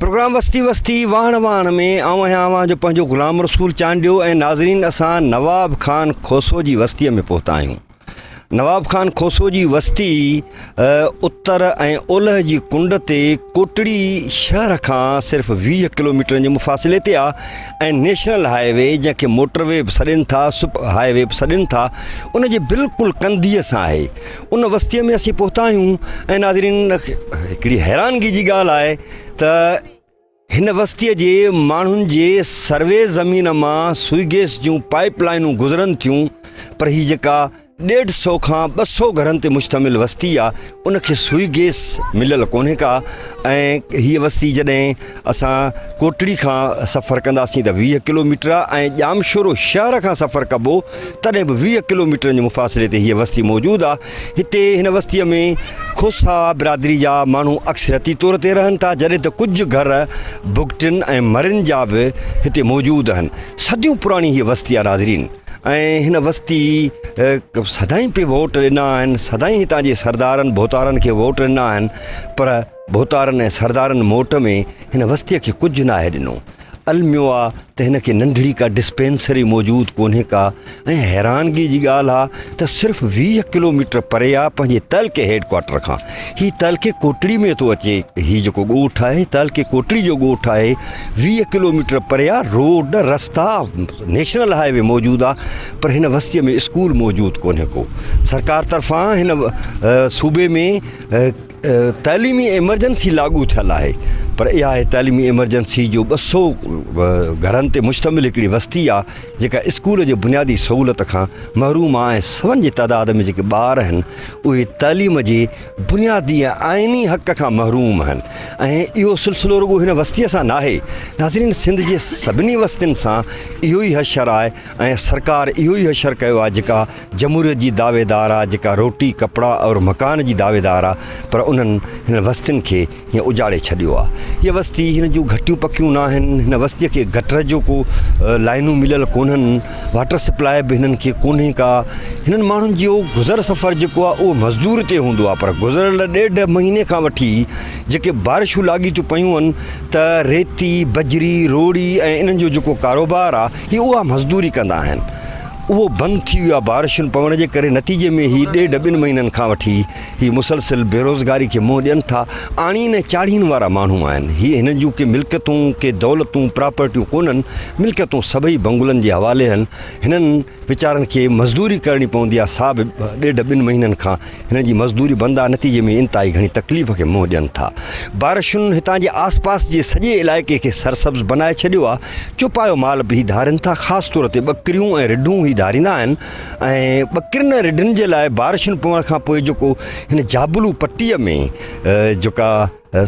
Programme وستي وستي واهڻ واهڻ ۾ آئون آهيان اوهان جو پنهنجو غلام رسول چانڊيو ۽ ناظرين اسان نواب خان کوسو جي وستيء ۾ پهتا آهيون. نواب خان کوسو جي وستي اتر ۽ اولهه جي ڪنڊ تي ڪوٽڙي شهر کان صرف 20 ڪلوميٽرن جي مفاصلي تي آ ۽ نيشنل هاء وي جنهن کي موٽر وي به سڏين ٿا سپر هاء وي به سڏين ٿا ان جي بلڪل ڪنڌيء سان آهي. ان وستيء ۾ اسين پهتا آهيون ۽ ناظرين هڪڙي حيرانگي جي ڳالهه آهي ته هن وستيء جي ماڻهن جي سروي زمين مان سوئي گيس جون پائپ لائنون گذرن ٿيون پر هي جيڪا ڏيڍ سو کان ٻه سو گهرن تي مشتمل وستي آهي ان کي سوئي گيس مليل ڪونهي ڪا ۽ هيء وستي جڏهن اسان ڪوٽڙي کان سفر ڪنداسين ته 20 ڪلوميٽر آهي ۽ ڄامشورو شهر کان سفر ڪبو تڏهن به 20 ڪلوميٽرن جي مفاصلي تي هيء وستي موجود آهي. هتي هن وستيء ۾ کوسا برادري جا ماڻهو اڪثريتي طور تي رهن ٿا، جڏهن ته ڪجهه گهر بگٽين ۽ مرين جا به هتي موجود آهن. صديون پراڻي هيء وستي آهي ناظرين ۽ هن وستي سدائين پئي ووٽ ڏنا آهن، سدائين هتان جي سردارن ڀوتارن کي ووٽ ڏنا آهن پر ڀوتارن ۽ سردارن موٽ ۾ هن وستيء کي ڪجهه ناهي ڏنو. الميو آ ته هن کي ننڍڙي ڪا ڊسپينسري موجود ڪونهي ڪا ۽ حيرانگي جي ڳالهه آ ته صرف 20 ڪلوميٽر پري آ پنهنجي تعلقي هيڊ ڪوارٽر کان. هي تعلقي ڪوٽڙي ۾ ٿو اچي. هي جيڪو ڳوٺ آهي تعلقي ڪوٽڙي جو ڳوٺ آهي. 20 ڪلوميٽر پري آ روڊ رستا نيشنل هاء وي موجود آ پر هن وستيء ۾ اسڪول موجود ڪونهي ڪو. سرڪار طرفان هن صوبي ۾ تعليمي ايمرجنسي لاڳو ٿيل آهي پر اها آهي تعليمي ايمرجنسي جو 200 گهرن تي مشتمل هڪڙي وستي آهي جيڪا اسڪول جي بنيادي سهولت کان محروم آهي ۽ سون جي تعداد ۾ جيڪي ٻار آهن اهي تعليم جي بنيادي ۽ آئيني حق کان محروم آهن ۽ اهو سلسلو رڳو هن وستيء سان ناهي ناظرين سنڌ جي سڀني وستين سان اهو ئي حشر آهي ۽ سرڪار اهو ئي حشر ڪيو آهي جيڪا جمهوريت جي دعويدار آ، جيڪا روٽي، ڪپڙا اور مڪان جي دعويدار آ، پر انهن هن وستين کي هيئن اجاڙي ڇڏيو آ. هيء وستي هن جون گهٽيون پڪيون ناهن، هن وستيء کي گٽر جو ڪو لائينون مليل ڪونهن، واٽر سپلاء به هنن کي ڪونهي ڪا. هنن ماڻهن جو گذر سفر جيڪو آ اهو مزدوري تي هوندو آ، پر گذريل ڏيڍ مهيني کان وٺي جيڪي بارشون لاڳيتيون پيون آهن ته ريتي، بجري، روڙي ۽ انهن جو جيڪو ڪاروبار آ، هي اها مزدوري ڪندا آهن. اهو بند ٿي ويو آهي بارشن پوڻ جي ڪري نتيجي ۾ هي ڏيڍ ٻن مهينن کان وٺي هي مسلسل بيروزگاري کي منهن ڏين ٿا آڻين ۽ چاڙهين وارا ماڻهو آهن هي هنن جون ڪي ملڪيتون ڪي دولتون پراپرٽيون ڪونهن ملڪيتون سڀئي بنگلن جي حوالي آهن هنن ويچارن کي مزدوري ڪرڻي پوندي آهي سا به ڏيڍ ٻن مهينن کان هنن جي مزدوري بند آهي نتيجي ۾ انتهائي گهڻي تڪليف کي منهن ڏين ٿا. بارشن هتان جي آس پاس جي سڄي علائقي کي سرسبز بنائي ڇڏيو آهي. چوپايو مال به هي ڌارين ٿا خاص طور تي ٻڪريون ۽ رڍون هي ڌاريندا آهن ۽ ٻڪرين ۽ رڍن جي لاء بارشن پوڻ کان پوء جيڪو هن جابلو پٽي ۾ جيڪا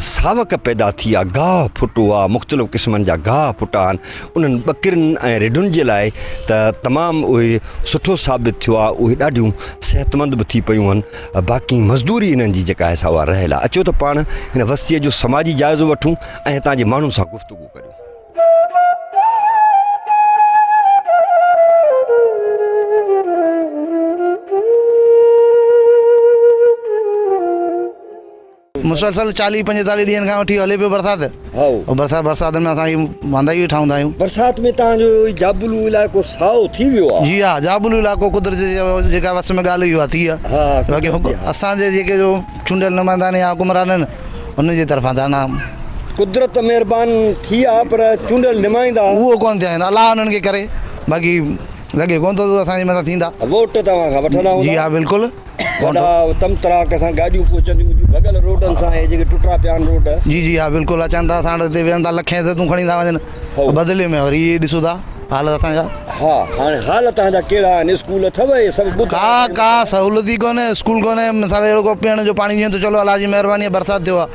ساوڪ پيدا ٿي آ، گاهه ڦٽو آ، مختلف قسمن جا گاهه ڦٽا آهن، انهن ٻڪرين ۽ رڍن جي لاء ته تمام اهي سٺو ثابت ٿيو آ، اهي ڏاڍيون صحتمند به ٿي پيون آهن، باقي مزدوري انهن جي جيڪا آهي سا اها رهيل آ. اچو ته پاڻ هن وستيء جو سماجي جائزو وٺون ۽ هتان جي ماڻهن سان گفتگو ڪريون. مسلسل چاليهه پنجيتاليهه ڏينهن کان وٺي هلي پيو برسات. هائو. برسات برسات ۾ اسان هي واندا ئي ويٺا هوندا آهيون. برسات ۾ توهان جو هي جابلو علائقو سائو ٿي ويو آ. جي ها جابلو علائقو قدرت جي جيڪا وس ۾ ڳالهه هئي اها ٿي آ. ها باقي اسان جي جيڪي جو چونڊيل نمائندا آهن يا حڪمران آهن انهن جي طرفان ته اڃا. قدرت ته مهربان ٿي آ پر چونڊيل نمائندا. اهو ڪونه ٿيا آهن الله انهن کي ڪري باقي لڳي ڪونه ٿو اسان جي مٿان ٿيندا. ووٽ توهان کان وٺندا هوندا. جي ها بلڪل. وڏا تم تراڪ سان گاڏيون پهچنديون هونديون ڀڳل روڊن سان اهي جيڪي ٽٽا پيا آهن روڊ. جي جي ها بلڪل اچن ٿا اسان وٽ هتي ويهن ٿا لکين عزتون کڻي ٿا وڃن بدلي ۾ وري اهي ڏسو ٿا حال اسان جا. ها هاڻي حال توهان جا ڪهڙا آهن اسڪول اٿو اهي سڀ ٻڌ. ڪا ڪا سهولت ئي ڪونهي اسڪول ڪونهي مثال اهڙو ڪو پيئڻ جو پاڻي جيئن ته چلو الله جي مهرباني آهي برسات ٿيو آهي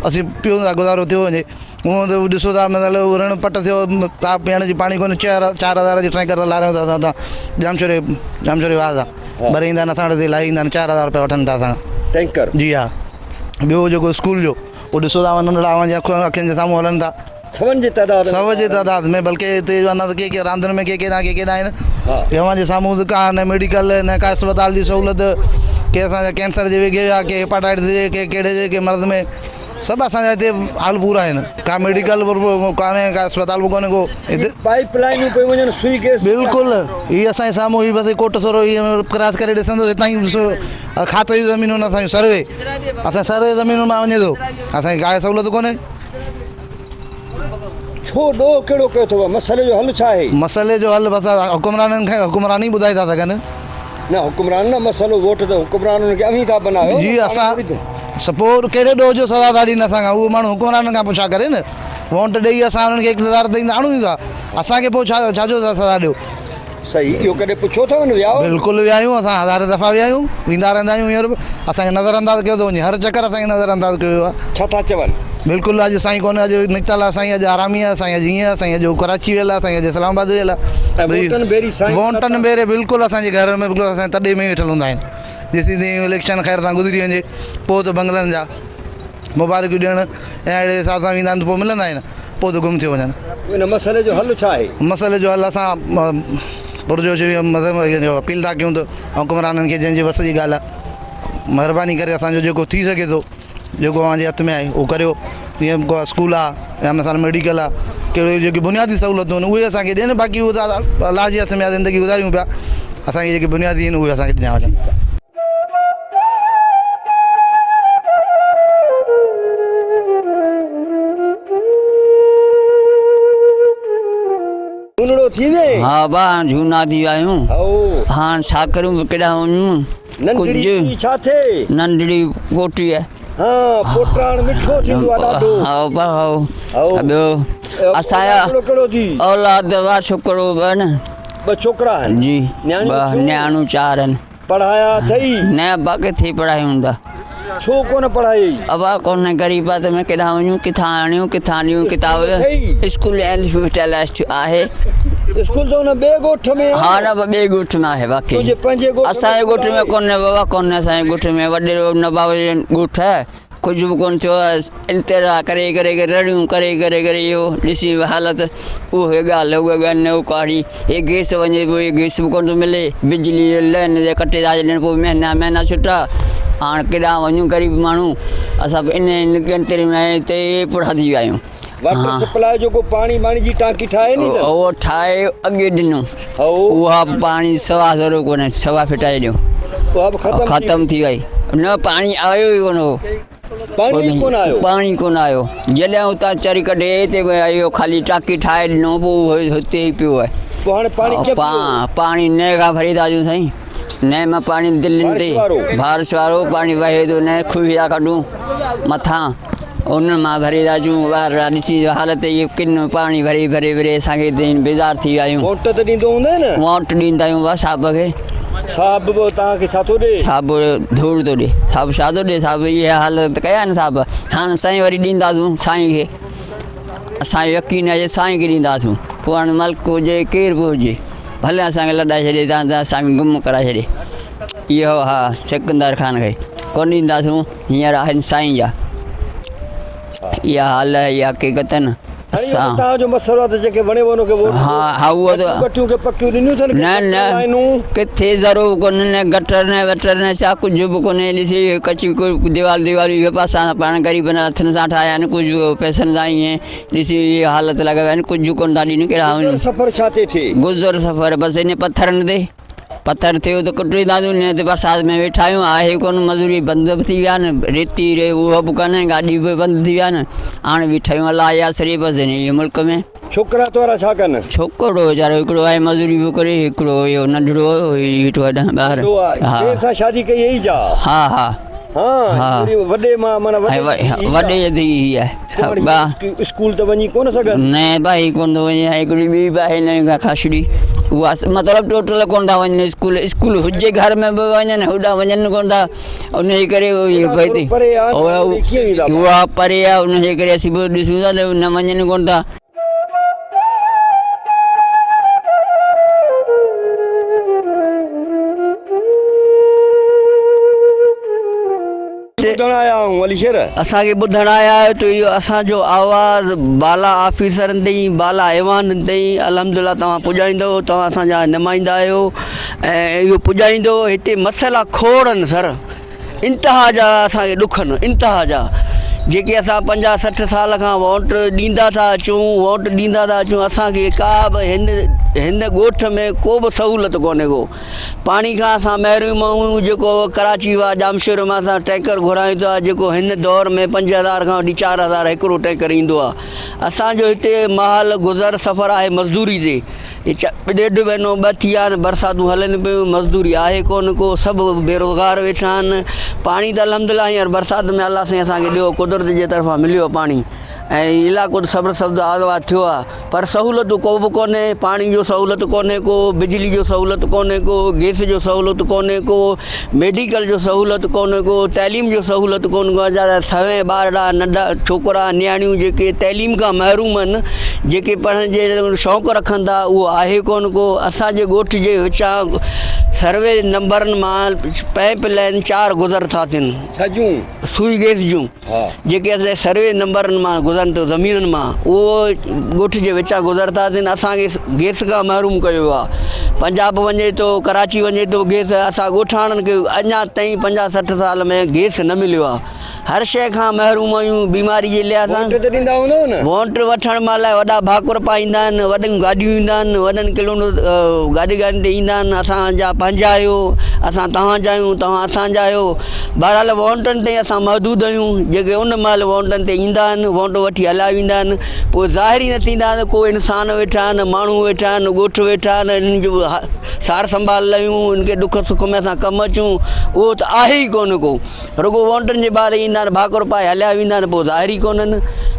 اسين پيئون ٿا گذارو ٿيو وڃي. هونء ته ڏسو ٿا مطلب رڻ پٽ ٿيو ڪا پيئڻ جي پاڻي ڪونهي چار 4000 جي ٽينڪر لارايون ٿا اسان ڄامشوري ڄامشوري واهه تان ڀري ايندا آهن اسان وٽ لاهي ايندا آهن 4000 روپيا وٺن ٿا اسان کان ٽينڪر جي ها ٻيو جيڪو اسڪول جو اهو ڏسو ٿا ننڍڙا اوهان جي اکين جي سامهون هلن ٿا سون جي تعداد سو جي تعداد ۾ بلڪه هتي اڃا ته ڪي ڪي راندين ۾ ڪي ڪيڏانهن ڪي ڪيڏانهن آهن اوهان جي سامهون ته ڪا نه ميڊيڪل نه ڪا اسپتال جي سهولت ڪي اسان جا ڪينسر جي وگهي ويا ڪي هيپاٽائٽس جي ڪي ڪهڙي جي ڪي مرض ۾ سڀ اسان جا هتي حال پورا آهن ڪا ميڊيڪل به ڪانهي ڪا اسپتال به ڪونهي ڪو هتي پائپ لائنون پيون وڃن سوئي گيس بلڪل هي اسان جي سامهون هي بس ڪوٽ سورو هي ڪراس ڪري ڏسندو هتان ئي ڏسو کاتي جي زمينون اسان جون سروي اسان سروي زمينون مان وڃي ٿو اسان کي ڪا سهولت ڪونهي. ڇو ڏوهه ڪهڙو ڪيو اٿو؟ مسئلي جو حل ڇا آهي؟ مسئلي جو حل بس حڪمرانن کي حڪمران ئي ٻڌائي ٿا سگهن. نه حڪمران نه مسئلو ووٽ ته حڪمرانن کي اوهين ٿا بنايو جي اسان سپور ڪهڙي ڏوهه جو سزا ٿا ڏين اسان کان اهو ماڻهو حڪمرانن کان پڇا ڪري نه ووٽ ڏئي اسان انهن کي اقتدار تائين آڻون ئي ٿا اسان کي پوء ڇا ڇا جو سزا ڏيو. صحيح اهو ڪڏهن پڇيو اٿو نه ويا آهيو؟ بلڪل ويا آهيون اسان هزارين دفعا ويا آهيون ويندا رهندا آهيون هينئر به اسان کي نظر انداز ڪيو ٿو وڃي هر چڪر اسان کي نظر انداز ڪيو ويو آهي. ڇا ٿا چون؟ بلڪل اڄ سائين ڪونهي اڄ نڪتل آهي سائين اڄ آرامي آهي سائين اڄ هيئن آهي سائين اڄ هو ڪراچي ويل آهي سائين اڄ اسلام آباد ويل آهي ۽ ووٽن ڀيري سائين ووٽن ڀيري بلڪل اسان جي گهر ۾ بلڪل اسان جي تڏي ۾ ئي ويٺل هوندا آهن جيسين تائين اليڪشن خير سان گذري وڃي پوء ته بنگلن جا مبارڪيون ڏيڻ ۽ اهڙي حساب سان ويندا آهن ته پوء ملندا آهن پوء ته گم ٿيو وڃن. ان مسئلي جو حل ڇا آهي؟ مسئلي جو حل اسان پرجوش مذهب اپيل ٿا ڪيون ته حڪمرانن کي جنهن جي وس جي ڳالهه آهي مهرباني ڪري اسان جو جيڪو ٿي سگهي ٿو جيڪو اوهان جي هٿ ۾ آهي اهو ڪريو جيئن ڪو اسڪول آهي يا مثال ميڊيڪل آهي ڪهڙو جيڪي بنيادي سهولتون آهن اهي اسان کي ڏين باقي اهو ته الله جي هٿ ۾ آهي زندگي گذاريون پيا اسان کي جيڪي بنيادي آهن اهي اسان کي ڏنا وڃن. جهونڙو ٿي وئين؟ ها ابا هاڻ جهونا ٿي ويا آهيون. هائو. هاڻ ڇا ڪريون ڪيڏانهن وڃون. ننڍڙي ڌيء ڇا ٿئي؟ ننڍڙي پوٽي آهي. ها پوٽراڻ مٺو ٿيندو آهي ڏاڍو. هائو ابا هائو. ٻيو اسان جا اولاد ڪهڙو ٿي؟ اولاد وا ڇوڪرو ٻه آهن. ٻه ڇوڪرا آهن. جي ٻه نياڻيون چار آهن. پڙهايا اٿئي؟ نه ابا ڪٿي پڙهايون ٿا. ڇو ڪونه پڙهايئي؟ ابا ڪونه غريب آ ته ۾ ڪيڏانهن وڃون ڪٿان آڻيون ڪٿان ڏيون ڪتاب اسڪول ايلف ايل آهي. اسڪول ته ان ٻئي ڳوٺ ۾ آهي. ها نه ٻئي ڳوٺ ۾ آهي واقعي. تنهنجي پنهنجي ڳوٺ ۾ اسان جي ڳوٺ ۾ ڪونه بابا ڪونه اسان جي ڳوٺ ۾ وڏيرو نواب جي ڳوٺ آهي. ڪجهه به ڪونه ٿيو آهي انتظار ڪري ڪري ڪري رڙيون ڪري ڪري ڪري اهو ڏسي حالت اهي ڳالهه اهي ڳالهه نه اڪاڙي هي گيس وڃي پيو هي گيس به ڪونه ٿو ملي بجلي لائن جي ڪٽي ٿا ڇڏين پوء مهينا مهينا ڇٽا هاڻ ڪيڏانهن وڃون غريب ماڻهو اسان به ان ڳڻتي ۾ هتي پوڙها ٿي ويا آهيون واٽر سپلاء جو ڪو پاڻي ٻاڻي جي ٽانڪي ٺاهي ني اهو ٺاهي اڳي ڏنو اها به پاڻي سوا ذرو ڪونهي سوا ڦٽائي ڏيو اها به ختم ختم ٿي وئي نه پاڻي آيو ئي ڪونه هو پاڻي ئي ڪونه آيو پاڻي ڪونه آيو جڏهن اتان چري ڪڍي هتي آيو خالي ٽاڪي ٺاهي ڏنو پوء اهو هتي ئي پيو آهي پوء هاڻي پاڻي ڪيئن پيو پاڻي نئين کان ڀري ٿا اچون سائين نئين مان پاڻي دلين تي بارش وارو پاڻي وهي ٿو نئين کوهي ٿا ڪڍون مٿان ان مان ڀري ٿا اچون ٻاهر ڏسي حالت اهي ڪن پاڻي ڀري ڀري ڀري اسان کي هتي بيزار ٿي ويا آهيون. ووٽ ته ڏيندو هوندين نه؟ ووٽ ڏيندا آهيون بابا صاحب کي. صاحب به توهان کي ڇا ٿو ڏي؟ صاحب ڌوڙ ٿو ڏي. صاحب ڇا ٿو ڏي صاحب اهي حالت ڪيا آهن صاحب هاڻ سائين وري ڏينداسون سائين کي اسان جو يقين آهي سائين کي ڏينداسون پوء هاڻ ملڪ هجي ڪير به هجي ڀلي اسان کي لڏائي ڇڏي تان ته اسان کي گم ڪرائي ڇڏي اهو ها سڪندر خان کي ڪونه ڏينداسون هينئر آهن سائين جا اها حال آهي اها حقيقت آهن اسان تان جو مسئلو آهي ته جيڪي وڻي ان کي ووٽ ها ها اهو ته پٽيون کي پڪيون ڏنيون اٿن نه نه ڪٿي ذرو ڪونه نه گٽر نه وٽر نه ڇا ڪجهه به ڪونه ڏسي ڪچي ديوال ديوال اهي پاسا پاڻ غريبن هٿن سان ٺاهيا آهن ڪجهه پئسن سان ائين ڏسي اهي حالت لڳا پيا آهن ڪجهه ڪونه ٿا ڏين ڪهڙا گذر سفر ڇا تي ٿئي گذر سفر بس ان پٿرن تي پٿر ٿيو ته ڪٽينداسون نه ته برسات ۾ ويٺا آهيون آهي ڪونه مزوري بند به ٿي ويا آهن ريتي ري اهو به ڪونهي گاڏي به بند ٿي ويا آهن هاڻي ويٺا آهيون الله جي آسري بس هن جي ملڪ ۾ ڇوڪرا توارا ڇا ڪن؟ ڇوڪرو ويچارو هڪڙو آهي مزوري به ڪري هڪڙو اهو ننڍڙو ويٺو آهي ٻاهر ها دير سان شادي ڪئي هئي ڇا؟ ها ها ها وڏي مان معنيٰ وڏي ڌيء هي آهي اسڪول ته وڃي ڪونه سگهن. نه ڀائي ڪونه ٿو وڃي هڪڙي ٻي به آهي نئين کاشڙي اها مطلب ٽوٽل ڪونه ٿا وڃن اسڪول اسڪول هجي گهر ۾ به وڃن هوڏانهن وڃن ڪونه ٿا ان جي ڪري اها پري آهي ان جي ڪري اسين به ڏسون ٿا ته نه وڃن ڪونه ٿا. ٻڌڻ آيا آهيون علي شير. اسان کي ٻڌڻ آيا آهيو ته اهو اسان جو آواز بالا آفيسرن تائين بالا ايوانن تائين الحمدلله توهان پڄائيندو توهان اسان جا نمائندا آهيو ۽ اهو پڄائيندو هتي مسئلا کوڙ آهن سر انتها جا اسان کي ڏک آهن انتها جا جيڪي اسان 50 60 سال کان ووٽ ڏيندا ٿا اچون ووٽ ڏيندا ٿا اچون اسان کي ڪا به هن هن ڳوٺ ۾ ڪو به سهولت ڪونهي ڪو پاڻي کان اسان محروم آهيون جيڪو ڪراچي وا ڄامشوري مان اسان ٽينڪر گهرايون ٿا جيڪو هن دور ۾ 5000 کان وٺي 4000 هڪڙو ٽينڪر ايندو آهي اسان جو هتي محل گذر سفر آهي مزدوري تي ڏيڍ مهينو ٻه ٿي ويا آهن برساتون هلن پيون مزدوري آهي ڪونه ڪو سڀ بيروزگار ويٺا آهن پاڻي ته الحمد لله هينئر برسات ۾ الله سائين اسان کي ڏيو قدرت جي طرفان مليو پاڻي ۽ علائقو ته سبر سبز آباد ٿيو آهي پر سهولتون ڪو به ڪونهي پاڻي جو سهولت ڪونهي ڪو بجلي جو سهولت ڪونهي ڪو گيس جو سهولت ڪونهي ڪو ميڊيڪل جو سهولت ڪونهي ڪو تعليم جو سهولت ڪونهي ڪو اسان جا سوين ٻارڙا ننڍا ڇوڪرا نياڻيون جيڪي تعليم کان محروم آهن جيڪي پڙهڻ جي شوق رکن ٿا اهو آهي ڪونه ڪو اسان جي ڳوٺ جي وچان سروي نمبرن مان پائپ لائن چار گذر ٿا ٿين ڇا جون؟ سوئي گيس جون. جيڪي اسان جي سروي نمبرن مان گذرن ٿيون زمينن مان اهو ڳوٺ جي وچان گذر ٿا ٿين اسان کي گيس کان محروم ڪيو ويو آهي پنجاب وڃي ٿو ڪراچي وڃي ٿو گيس اسان ڳوٺاڻن کي اڃا تائين 50 60 سال ۾ گيس نه مليو آهي هر شيء کان محروم آهيون بيماري جي لحاظ سان ووٽ ته ڏيندا هوندؤ نه؟ ووٽ وٺڻ مهل وڏا ڀاڪر پائيندا آهن وڏيون گاڏيون ايندا آهن وڏن ڪلون گاڏي گاڏين تي ايندا آهن اسان جا پنهنجا آهيو اسان توهان جا آهيون توهان اسان جا آهيو بهرحال وونٽن تائين اسان محدود آهيون جيڪي ان مهل وونٽن تي ايندا آهن وونٽ وٺي هليا ويندا آهن پوء ظاهر ئي نه ٿيندا آهن ڪو انسان ويٺا آهن ماڻهو ويٺا آهن ڳوٺ ويٺا آهن انهن جو سار سنڀال لهيون ان کي ڏک سک ۾ اسان ڪم اچون اهو ته آهي ئي ڪونه ڪو رڳو وونٽن جي بار ايندا آهن ڀاڪر پائي هليا ويندا آهن پوء ظاهر ئي ڪونهن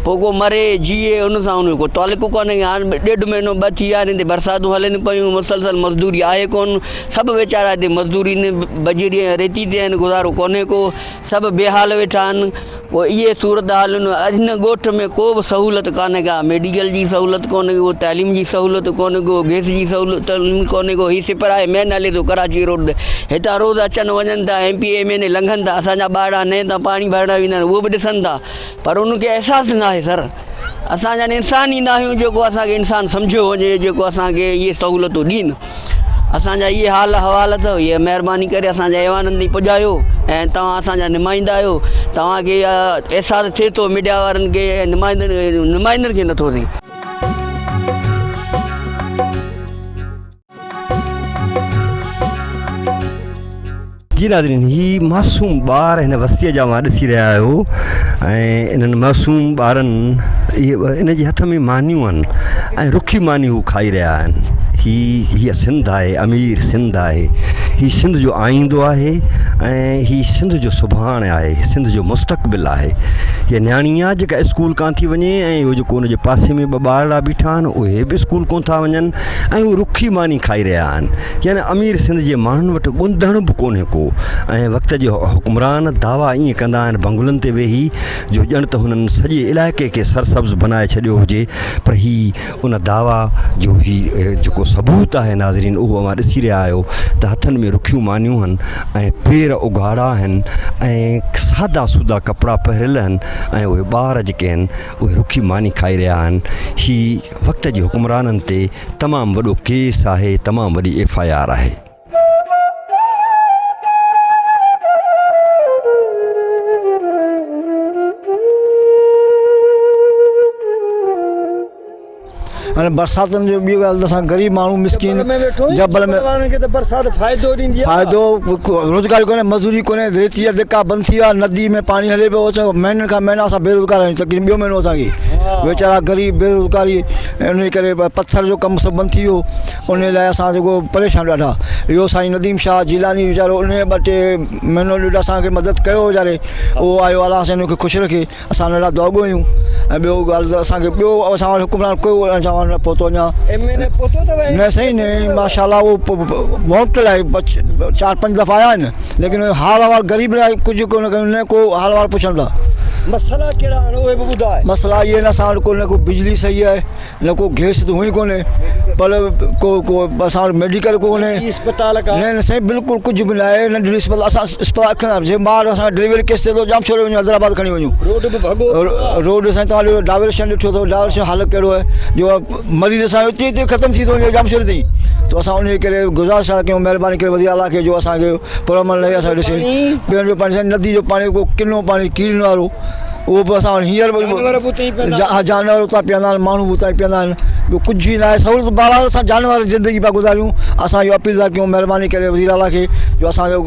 پوء ڪو مري جيئي ان سان ان جو ڪو تعلق ڪونهي هاڻ ڏيڍ مهينو ٻه ٿي ويا آهن هتي برساتون هلن پيون مسلسل مزدوري آهي ڪونه سڀ ويچارا هتي مزدوري بجري ۽ ريتي تي آهن گذارو ڪونهي ڪو سڀ بي حال ويٺا آهن پوء اهي صورت حال هن ڳوٺ ۾ ڪو به سهولت ڪانهي ڪا ميڊيڪل جي سهولت ڪونهي ڪو تعليم جي سهولت ڪونهي ڪو گيس جي سهولت ڪونهي ڪو هي سپر آهي مين هلي ٿو ڪراچي روڊ تي هتان روز اچن وڃن ٿا ايم پي ايم اين اي لنگهن ٿا اسانجا ٻارڙا نئين تان پاڻي ڀرڻ ويندا آهن اهو به ڏسن ٿا پر انهن کي احساس نه آهي سر اسان ڄڻ انسان ئي نه آهيون جيڪو اسانکي انسان سمجهيو وڃي جيڪو اسانکي اهي سهولتون ڏين اسان جا اهي حال احوال اٿو اهي مهرباني ڪري اسان جا ايوانن تائين پڄايو ۽ توهان اسان جا نمائندا آهيو توهان کي احساس ٿئي ٿو ميڊيا وارن کي ۽ نمائندن نمائندن کي نٿو ٿئي. جي ناظرين هي معصوم ٻار هن وستيء جا اوهان ڏسي رهيا آهيو ۽ انهن معصوم ٻارن ان جي هٿ ۾ مانيون آهن ۽ رکي ماني هو کائي رهيا آهن هي هيء سنڌ آهي امير سنڌ آهي هي سنڌ جو آئيندو آهي ۽ هي سنڌ جو سڀاڻ آهي سنڌ جو مستقبل آهي هيء نياڻي آهي جيڪا اسڪول ڪانه ٿي وڃي ۽ اهو جيڪو ان جي پاسي ۾ ٻه ٻارڙا بيٺا آهن اهي به اسڪول ڪونه ٿا وڃن ۽ هو رکي ماني کائي رهيا آهن يعني امير سنڌ جي ماڻهن وٽ ڳنڌڻ به ڪونهي ڪو ۽ وقت جي حڪمران دعويٰ ائين ڪندا آهن بنگلن تي ويهي جو ڄڻ ته هنن سڄي علائقي کي سرسبز بنائي ڇڏيو هجي پر هي ان دعويٰ جو هي جيڪو ثبوت آهي ناظرين اهو اوهان ڏسي رهيا آهيو ته هٿن ۾ رکيون مانيون آهن ۽ پير اگهاڙا آهن ۽ سادا سودا ڪپڙا پهريل آهن ۽ اهي ٻار جيڪي آهن اهي رکي ماني کائي رهيا آهن هي وقت جي حڪمرانن تي تمام وڏو ڪيس آهي تمام وڏي ايف I R آهي. هاڻي برساتن جو ٻي ڳالهه ته اسان غريب ماڻهو مسڪين جبل ۾ وارن کي ته برسات فائدو ڏيندي آهي فائدو روزگار ڪونهي مزوري ڪونهي ريتي جا دڪا بند ٿي ويا ندي ۾ پاڻي هلي پيو مهينن کان مهينا اسان بيروزگار آهيون تقريبن ٻيو مهينو اسان کي ويچارا غريب بيروزگاري ان ڪري پٿر جو ڪم سڀ بند ٿي ويو ان لاء اسان جيڪو پريشان ڏاڍا اهو سائين نديم شاهه جيلاني ويچارو ان ٻه ٽي مهينو ڏيڍ اسان کي مدد ڪيو ويچاري اهو آيو الله سائين ان کي خوش رکي اسان ان لاء دعاگو آهيون ۽ ٻيو ڳالهه ته اسان کي ٻيو اسان وٽ حڪمران ڪوئي اسان وٽ نه پهتو اڃا ايم اين اي پهتو اٿو نه سائين نه ماشاء الله اهو ووٽ لاء چار پنج دفعا آيا آهن ليڪن حال احوال غريب لاء ڪجهه ڪونه ڪيو نه ڪو حال احوال پڇن ٿا مسئلا ڪهڙا آهن اهي به ٻڌاء مسئلا اهي آهن اسان وٽ ڪو نه ڪو بجلي صحيح آهي نه ڪو گيس ته هئي ڪونهي پر ڪو ڪو اسان وٽ ميڊيڪل ڪونهي اسپتال ڪا نه نه سائين بلڪل ڪجهه به نه آهي ننڍڙي اسپتال اسان اسپتال کان جي ٻار اسان ڊليوري ڪيس ٿئي ٿو ڄامشوري وڃون حيدرآباد کڻي وڃون روڊ به ڀڳو روڊ سائين توهان ڊائورشن ڏٺو اٿو ڊائورشن حالت ڪهڙو آهي جو مريض اسان جو اتي اتي ختم ٿي ٿو وڃي ڄامشوري تائين تو اسان ان ڪري گذارش ٿا ڪيون مهرباني ڪري وزير اعليٰ کي جو اسان کي پرامن لهي اسان ڏسي پيئڻ جو پاڻي سائين ندي جو پاڻي ڪو ڪنو پاڻي ڪيڙن وارو اهو به اسان وٽ هينئر به جانور به اتي ئي پيئندا ها جانور اتان پيئندا آهن ماڻهو به اتان ئي پيئندا آهن ٻيو ڪجهه ئي ناهي سهولت بهرحال اسان جانور جي زندگي پيا گذاريون اسان اهو اپيل ٿا ڪيون مهرباني ڪري وزير اعليٰ کي جو اسان جو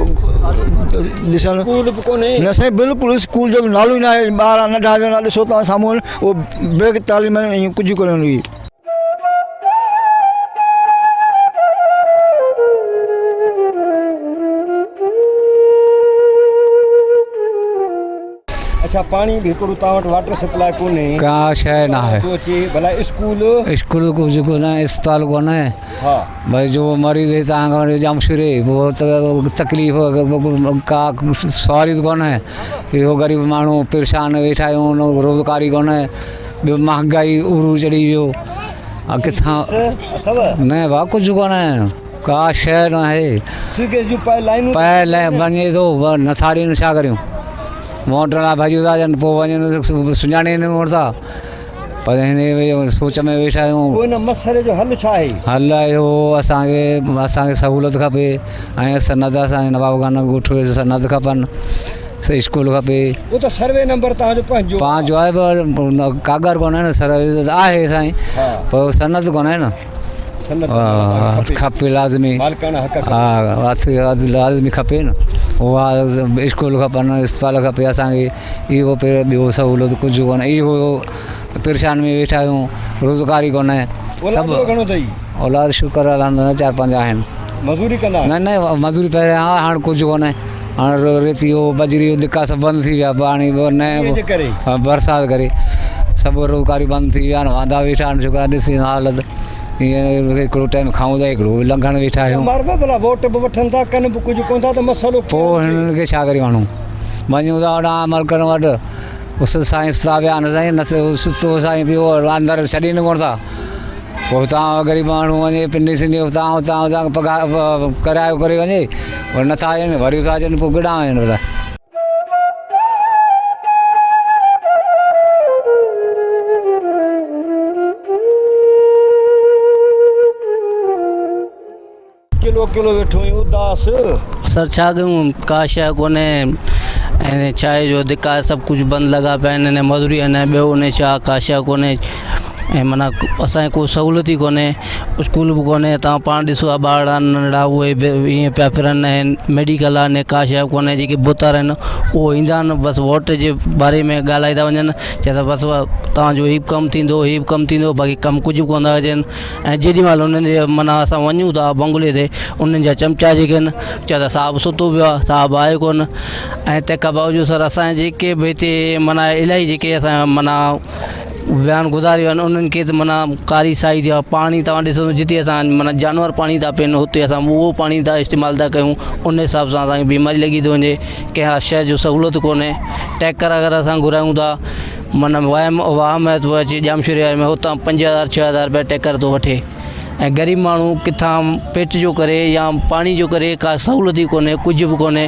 ڏسن اسڪول به ڪونهي نه سائين بلڪل اسڪول جو نالو ئي ناهي ٻار ننڍا ننڍا ڏسو توهان سامهون اهو بي تعليم آهن ۽ ڪجهه ڪونهي. اڇا پاڻي به هڪڙو توهان وٽ واٽر سپلاء ڪونهي. ڪا شيء نه آهي. ٿو اچي ڀلا اسڪول. اسڪول ڪجهه ڪونهي اسپتال ڪونهي. ها. ڀئي جو مريض هتان کان وٺي ڄامشوري پوء ته تڪليف ڪا سواري به ڪونهي اهو غريب ماڻهو پريشان ويٺا آهيون روزگاري ڪونهي ٻيو مهانگائي عروج چڙهي ويو ڪٿان نه ڀاء ڪجهه ڪونهي ڪا شيء ناهي پائي لائن وڃي ٿو نٿا ڏين ڇا ڪريون ووٽ لاء ڀڄون ٿا پوء وڃن سڃاڻي نه ٿا پر هن سوچ ۾ ويٺا آهيون. پوء ان مسئلي جو حل ڇا آهي؟ حل اهو اسان کي اسان کي سهولت کپي ۽ سند اسان کي نواب خان ڳوٺ ۾ سند کپن اسڪول کپي. اهو ته سروي نمبر توهان جو پنهنجو آهي. پنهنجو آهي پر ڪاڳر ڪونهي نه سروي ته آهي سائين پر سند ڪونهي نه. سند کپي لازمي. مالڪاڻا حق کپي. ها لازمي کپي نه اها اسڪول کپن اسپتال کپي اسان کي. اهو پير ٻيو سهولت ڪجهه ڪونهي اهو پريشان ۾ ويٺا آهيون روزگار ئي ڪونهي اولاد گهڻو اٿئي؟ اولاد شڪر الحمدلله چار پنج آهن. مزوري ڪندا نه نه مزوري پهريان ها هاڻ ڪجهه ڪونهي هاڻ ريتي جو بجري جو ڌڪا سڀ بند ٿي ويا پاڻي نه برسات ڪري سڀ روزگاري بند ٿي ويا آهن واندا ويٺا آهن شڪر آهي ڏسي حالت ائين هڪڙو ٽائيم کائون ٿا هڪڙو لنگهڻ ويٺا آهيون. ماربا ڀلا ووٽ به وٺن ٿا ڪن به ڪجهه ڪون ٿا ته مسئلو پوء هنن کي ڇا ڪري ماڻهو وڃون ٿا هوڏانهن ملڪن وٽ اس سائين ستا پيا آهن سائين نه ستو سائين پيو اندر ڇڏين ڪونه ٿا پوء هتان غريب ماڻهو وڃي پني سني هتان هتان هتان پگهار ڪرايو ڪري وڃي وري نٿا اچن وري ٿا اچن پوء ڪيڏانهن وڃن ڀلا. اڪيلو اڪيلو ويٺو آهين اداس. سر ڇا ڪيون ڪا شيء ڪونهي ۽ ڇا آهي جو ڌڪا سڀ ڪجهه بند لڳا پيا آهن ۽ مزوري آهن ٻيو ان ڇا ڪا شيء ڪونهي ۽ معنيٰ اسان کي ڪو سهولت ئي ڪونهي اسڪول به ڪونهي توهان پاڻ ڏسو ٻارڙا ننڍڙا اهي به ائين پيا ڦرن ۽ ميڊيڪل آهي نه ڪا شيء ڪونهي جيڪي ڀوتار آهن اهي ايندا آهن بس ووٽ جي باري ۾ ڳالهائي ٿا وڃن چئي ٿا بس توهان جو هي به ڪم ٿيندو هي به ڪم ٿيندو باقي ڪم ڪجهه به ڪونه ٿا اچن ۽ جيڏي مهل انهن جي معنيٰ اسان وڃون ٿا بنگلي تي انهن جا چمچا جيڪي آهن چون ٿا صاحب ستو پيو آهي صاحب آهي ڪونه ۽ تنهن کان باوجود سر اسان جا جيڪي به هتي معنيٰ الاهي جيڪي اسان جا معنيٰ ويا آهن گذاري ويا آهن انهن کي ته معنيٰ ڪاري سائي ٿي آهي پاڻي توهان ڏسو جتي اسان معنيٰ جانور پاڻي ٿا پين هتي اسان اهو پاڻي ٿا استعمال ٿا ڪيون ان حساب سان اسان کي بيماري لڳي ٿي وڃي ڪنهن شيء جو سهولت ڪونهي ٽيڪر اگر اسان گهرايون ٿا معنيٰ واهم واهه ۾ ٿو اچي ڄامشوري واري ۾ هتان 5000 6000 رپيا ٽيڪر ٿو وٺي ۽ غريب ماڻهو ڪٿان پيٽ جو ڪري يا پاڻي جو ڪري ڪا سهولت ئي ڪونهي ڪجهه به ڪونهي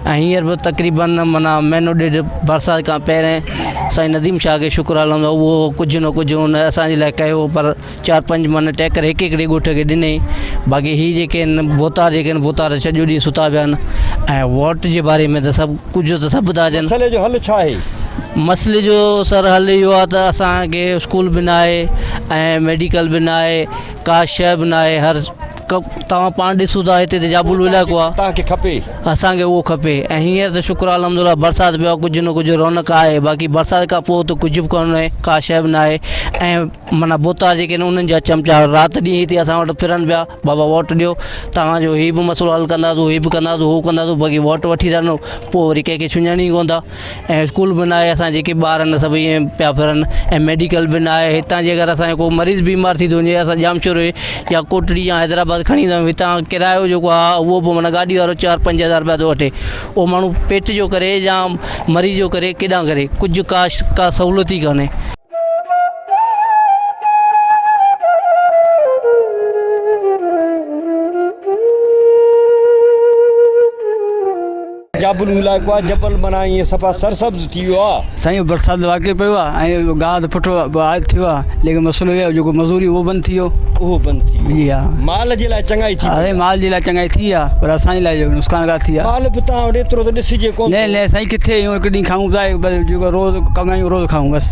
۽ هينئر به تقريبن معنيٰ مهينو ڏيڍ برسات کان پهرين سائين نديم شاهه کي شڪر الحمد اهو ڪجهه نه ڪجهه هن اسان جي لاء ڪيو پر چار پنج معنيٰ ٽيڪر هڪ هڪڙي ڳوٺ کي ڏنئي باقي هي جيڪي آهن ڀوتار جيڪي آهن ڀوتار سڄو ڏينهن ستا پيا آهن ۽ ووٽ جي باري ۾ ته سڀ ڪجهه ته سڀ ٿا اچن. مسئلي جو حل ڇا آهي؟ مسئلي جو سر حل اهو آهي ته اسان کي اسڪول به ناهي ۽ ميڊيڪل به ناهي ڪا شيء به ناهي هر توهان پاڻ ڏسو ٿا هتي ته جابلو علائقو آهي. توهان کي کپي؟ اسان کي اهو کپي ۽ هينئر ته شڪر آهي الحمد لله برسات پيو آهي ڪجهه نه ڪجهه رونق آهي باقي برسات کان پوء ته ڪجهه به ڪونهي ڪا شيء به ناهي ۽ معنيٰ ڀوتار جيڪي آهن انهن جا چمچا رات ڏينهن هتي اسان وٽ ڦرن پيا بابا ووٽ ڏيو توهان جو هي به مسئلو حل ڪنداسون هي به ڪنداسون هو ڪنداسون باقي ووٽ وٺي ٿا وڃو پوء وري ڪنهن کي سڃاڻي ئي ڪونه ٿا ۽ اسڪول به ناهي اسان جيڪي ٻار آهن سڀ ائين پيا ڦرن ۽ ميڊيڪل به ناهي هتان جي اگر اسان جو ڪو مريض بيمار ٿي ٿو وڃي اسان ڄامشوري يا ڪوٽڙي يا حيدرآباد کڻي ايندا آهيون هتان ڪرايو جيڪو آهي اهو به معنيٰ گاڏي وارو چار 5000 رپيا ٿو وٺي اهو ماڻهو پيٽ جو ڪري يا مريض جو ڪري ڪيڏانهن ڪري ڪجهه ڪا ڪا سهولت ئي ڪانهي. جابلو علائقو آهي جبل معنيٰ ائين صفا سرسبز ٿي ويو آهي. سائين برسات واقعي پيو آ ۽ گاهه ته ڦٽو ٿيو آ ليڪن مسئلو اهو آ جيڪو مزوري اهو بند ٿي ويو. اهو بند ٿي ويو. جي ها. مال جي لاء چڱائي ٿي وئي. مال جي لاء چڱائي ٿي آ پر اسان جي لاء نقصان ڪار ٿي آ. مال به توهان وٽ ايترو ته ڏسجي ڪونه ٿو. نه نه سائين ڪٿي اهو هڪ ڏينهن کائون پيا جيڪو روز ڪمايون روز کائون بس.